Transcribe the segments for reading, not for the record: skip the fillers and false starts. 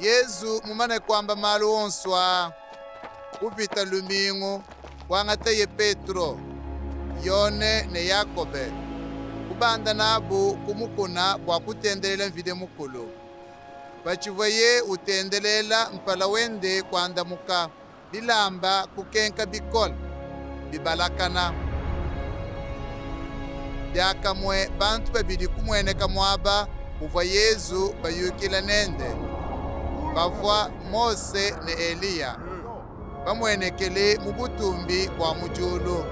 Yezu mumane kuamba malu onsu aa, kupita lumingu, kuangataye Petro, Yone ne Yakobe, kubanda nabu ku mukuna bua kutendelela Mvidi Mukulu. Patshivuaye utendelela, mpala wende kuandamuka, bilamba kukenka bikole, bibalakana. Diakamue bantu babidi kumueneka muaba uvua Yezu bayukila nende. Bavua Mose ne Eliya, bamuenekele mu butumbi bua mu diulu.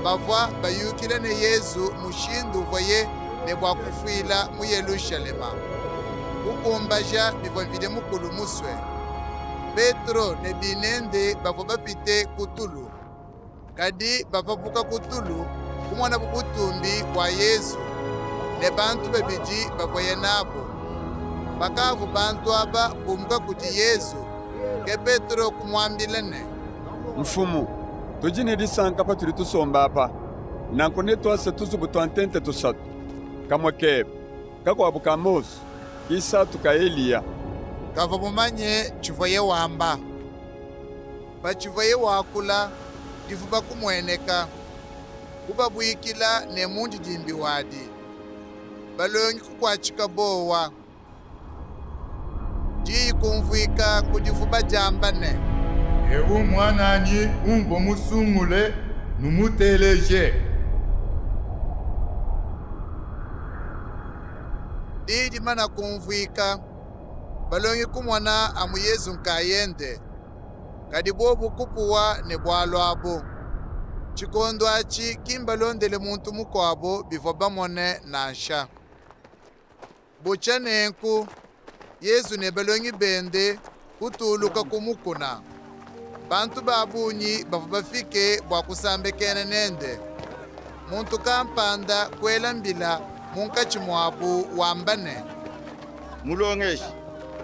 Bavua bayukila ne Yezu mushindu uvuaye ne bua kufuila mu Yelushalema, kukumbaja bivua Mvidi Mukulu musue. Petro ne binende bavua bapite ku tulu. Kadi bapapuka ku tulu, kumonabu butumbi bua Yezu ne bantu babidi bavuaye nabu. Pakavua bantu aba bumuka kudi Yezu, ke Petro kumuambila ne. Mfumu, tudi ne disanka patudi tusomba apa. Nanku netuase tuzubu tua ntenta tusatu, kamue kebe, kakuabu ka Mose, kisatu ka Eliya. Kavua mumanye tshivuaye wamba. Patshivuaye wakula, divuba kumueneka, kubabuikila ne mundidimbi wadi. Balongi kukuatshika bowa. Diyi kumvuika ku divuba diamba ne. Ewu mmuananyi umvua musungule, numuteleje. Diyi dimana kumvuika, balongi kumona amu Yezu nkayende. Kadi bobu kupuwa ne bualu abu. Tshikondu atshi ki mbalondele muntu mukuabu bivua bamone nansha. Butshia nenku, Yezu ne balongi bende kutuluka ku mukuna. Bantu ba bungi bavua bafike bua kusambakena nende. Muntu kampanda kuela mbila munkatshi muabu wamba ne. Mulongeshi,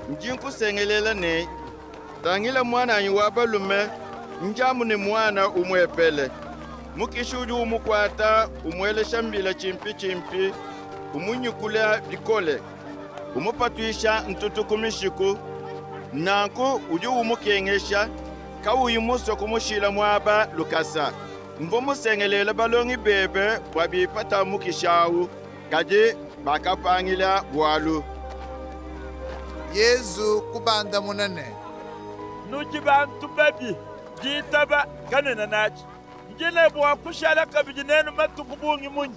ndi nkusengelela ne, Tangila muananyi wa balume, ndi amu ne muana umuepele. Mukishi udi umukuata, umuelesha mbila tshimpitshimpi, umunyukula bikole, umupatuisha ntutu ku mishiku. Nanku udi umukengesha, kauyi musue kumushila muaba lukasa. Mvua musengelele balongi bebe bua bipata mukishi awu, kadi bakapangila bualu. Yezu kubandamuna ne. Nudi bantu babi, ditaba kanuena natshi. Ndi ne bua kushala kabidi nenu matuku bungi munyi?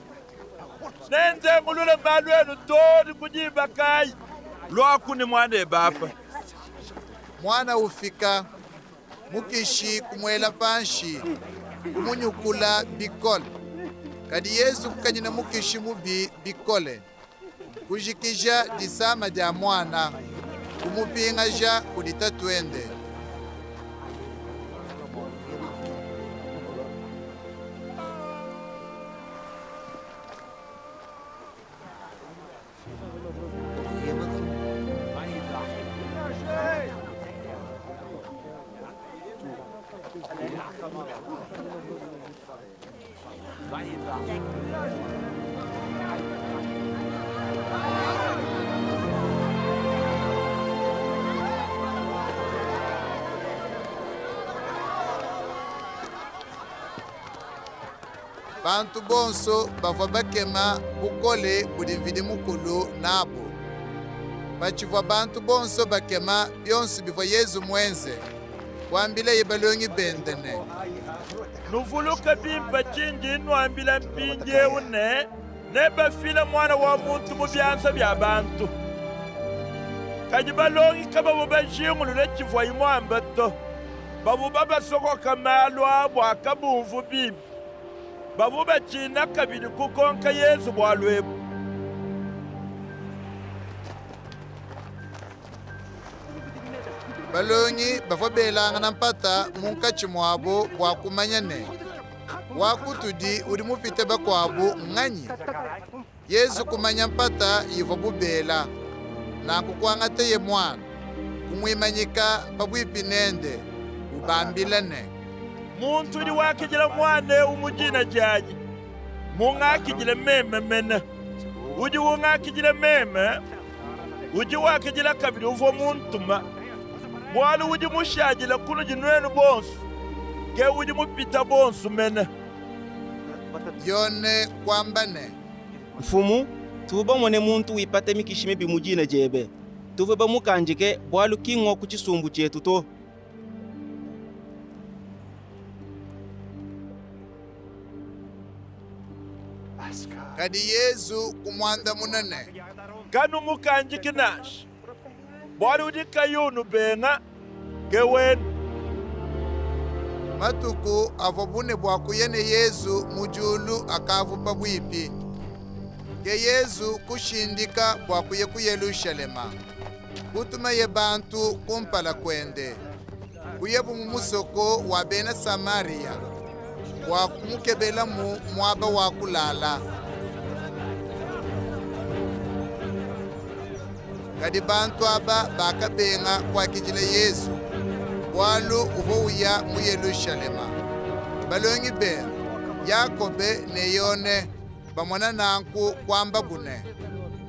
Nenzengulule malu enu too ne ku diba kayi? Luaku ne muanebe apa. Muana ufika, mukishi kumuela panshi, kumunyukula bikole. Kadi Yezu kukanyina mukishi mubi bikole, kujikija disama dia muana, kumupingaja kudi tatuende. Bantu bonso bavua bakema bukole budi Mvidi Mukulu nabu. Patshivua bantu bonso bakema bionsu bivua Yezu muenze, kuambilaye balongi bende ne. Nuvuluke bimpe tshindi nnuambila mpindiewu ne, nebafile Muana wa muntu mu bianza bia bantu. Kadi balongi kabavua bajingulule tshivuaye muambe to. Bavua babasokoka malu aa bua kabumvu bimpe. Bavua batshina kabidi kukonka Yezu bualu ebu. Balongi bavua belangana mpata munkatshi muabu bua kumanya ne, wa kutudi udi mupite bakuabu nnganyi? Yezu kumanya mpata ivuabu bela. Nanku kuangataye muana, kumuimanyika pabuipi nende, ubambila ne. Muntu udi wakidila muana ewu mu dina dianyi, mungakidile meme mene. Udi ungakidila meme, Udi wakidila kabidi uvua muntuma. Bualu udi mushadile kunudi nuenu bonsu, ke udi mupite bonsu mene. Yone kuamba ne, Mfumu, tuvua bamone muntu wipata mikishi mibi mu dina diebe. Tuvua bamukandike, bualu ki ngwa ku tshisumbu tshietu to. Kadi Yezu kumuandamuna ne, Kanumukandiki nansha, bualu udi kayi unubenga ke wenu. Matuku avuabu ne bua kuya ne Yezu mu diulu akavua pabuipi. Ke Yezu kushindika bua kuya ku Yelushalema. Kutumaye bantu kumpala kuende. Kuyabu mu musoko wa bena Samariya bua kumukebelamu muaba wa kulala. Kadi bantu aba bakabenga kuakidila Yezu, bualu uvua uya mu Yelushalema. Balongi bende, Yakobe ne Yone, bamona nanku, kuambabu ne,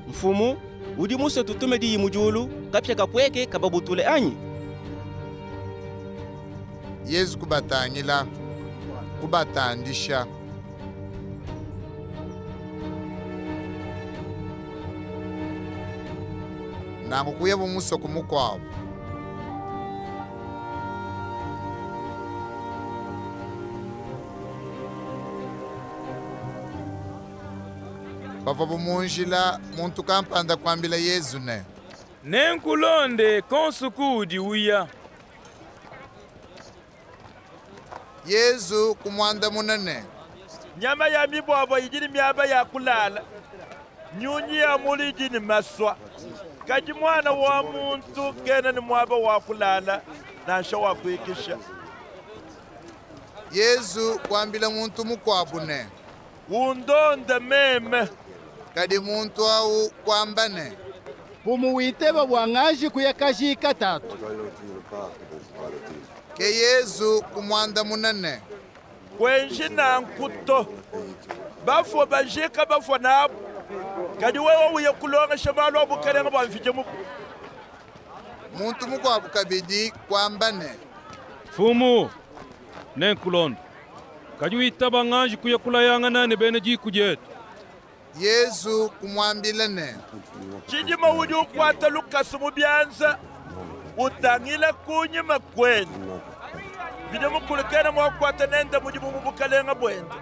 Mfumu, udi musue tutume diyi mu diulu, kapia kapueke, kababutule anyi? Yezu kubatangila, kubatandisha. Nanku kuyabu musoko mukuabu. Pavuabu mu njila, muntu kampanda kuambila Yezu ne, Nenkulonde konsu kuudi uya. Yezu kumuandamuna ne, Nyama ya mibuabua idi ne miaba ya kulala, nyunyi ya mulu idi ne masua, kadi Muana wa muntu kena ne muaba wa kulala nansha wa kuikisha. Yezu kuambila muntu mukuabu ne, Undonde meme. Kadi muntu awu kuamba ne, Mfumu witaba bua nganji kuya kajika tatu. Ke Yezu kumuandamuna ne, Kuenji nanku to. Bafue bajika bafue nabu, kadi wewe uye kulongesha malu a Bukalenga bua Mvidi Mukulu. Muntu mukuabu kabidi kuamba ne, Mfumu, nenkulonde, kadi witaba nganji kuya kulayangana ne bena diku dietu. Yezu kumuambila ne, Tshidima udi ukuata lukasu mu bianza, utangila kunyima kuende. Mvidi Mukulu kena mua kukuata nende mudimu mu bukalenga buende.